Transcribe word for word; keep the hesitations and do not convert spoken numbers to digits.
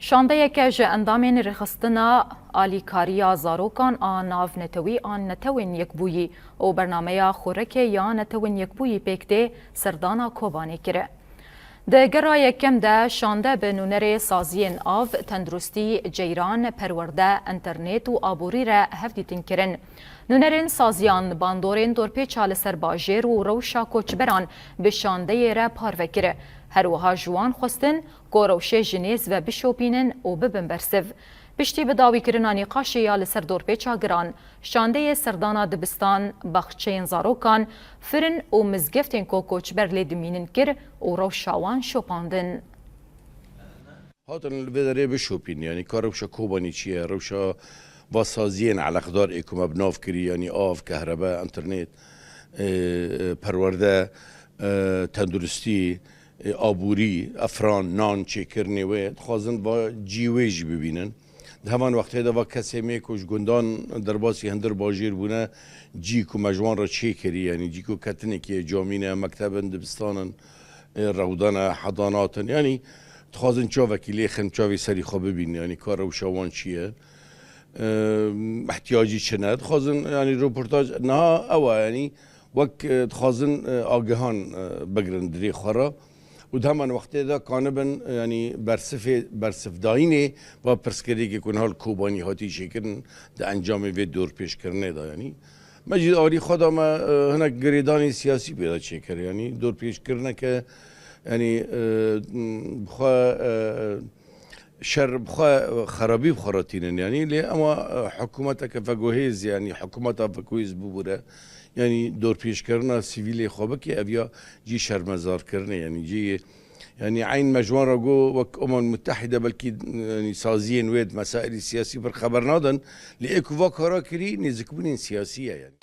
Şandeyeke ji endamên Rêxistina Alîkariya Zarokan a Navnetewî an Netewên Yekbûyî û Bernameya Xoreke ya Netewên Yekbûyî pêk tê serdana Kobanê kir. Di gera yekem de şande bi nûnerê saziyên av, tenduristî, ceyran, perwerde, înternet û aborî re hevdîtin kirin. Nûnerên saziyan bandorên dorpêça li ser bajêr û rewşa koçberan bi şandeyê re parve kir. Her wiha ji wan xwestin ku rewşê ji nêz ve bişopînin û bibin bersiv. Piştî bi dawîkirina nîqaşê ya li ser dorpêça giran, şandeyê serdana dibistan, baxçeyên zarokan, firin û mizgeftên ku koçber lê dimînin kir û rewşa wan şopandin. Hatin li vê derê bişopîn, yanî ka rewşa Kobanî çi ye, rewşa va saziyên eleqdar ê ku me bi nav kirî, yanî av, kehrebe, înternet, e, e, perwerde, e, tenduristî, e, aborî, efran, nan, çêkirinê wê, dixwazin va cî wê jî bibînin. Di heman wextê de va kesê me ku ji gundan derbasî hundir bajêr bûne, cî ku me ji wan re çêkirî, yanî cî ku ketinekê ye, camî ne, mekteb in, dibistan in, e, rewdan e, hedanat in. Yanî dixwazin çavekî lê xin, çavê serî xwe bibînin, yanî ka rewşa wan çi ye, e, ihtiyacî çi ne. Dixwazin, yanî roportaj niha ew e, yanî wek, e, dixwazin, e, agihan, e, bigirin dilê xwe re û di heman wextê de kanibin, e, yanî bersifê, bersifdayînê va pirsgirêkê ku niha li Kobanî hatî çêkirin di encamê vê dorpêçkirinê de, yanî. Me jî alî xwe de me, e, hinek girêdanê siyasî pê de çêkir. Yanî dorpêçkirineke, yanî, e, bi xwe, e, şer bi xwe, xerabî bi xwe re tînin. Yanî lê ema, e, hikûmeteke veguhêz, yanî hikûmeta veguhêz bibûre, yanî dorpêçkirina sivîlê xwe bike, ev ya cî şermezarkirinê, yanî cî Yanî eyn me ji wan re got, wek Umem Mutehîde belkî, yanî saziyên wê di mesailî siyasî pir xeber nadin, lê ê ku va kara kirî nêzikbûnên siyasî ye, yanî.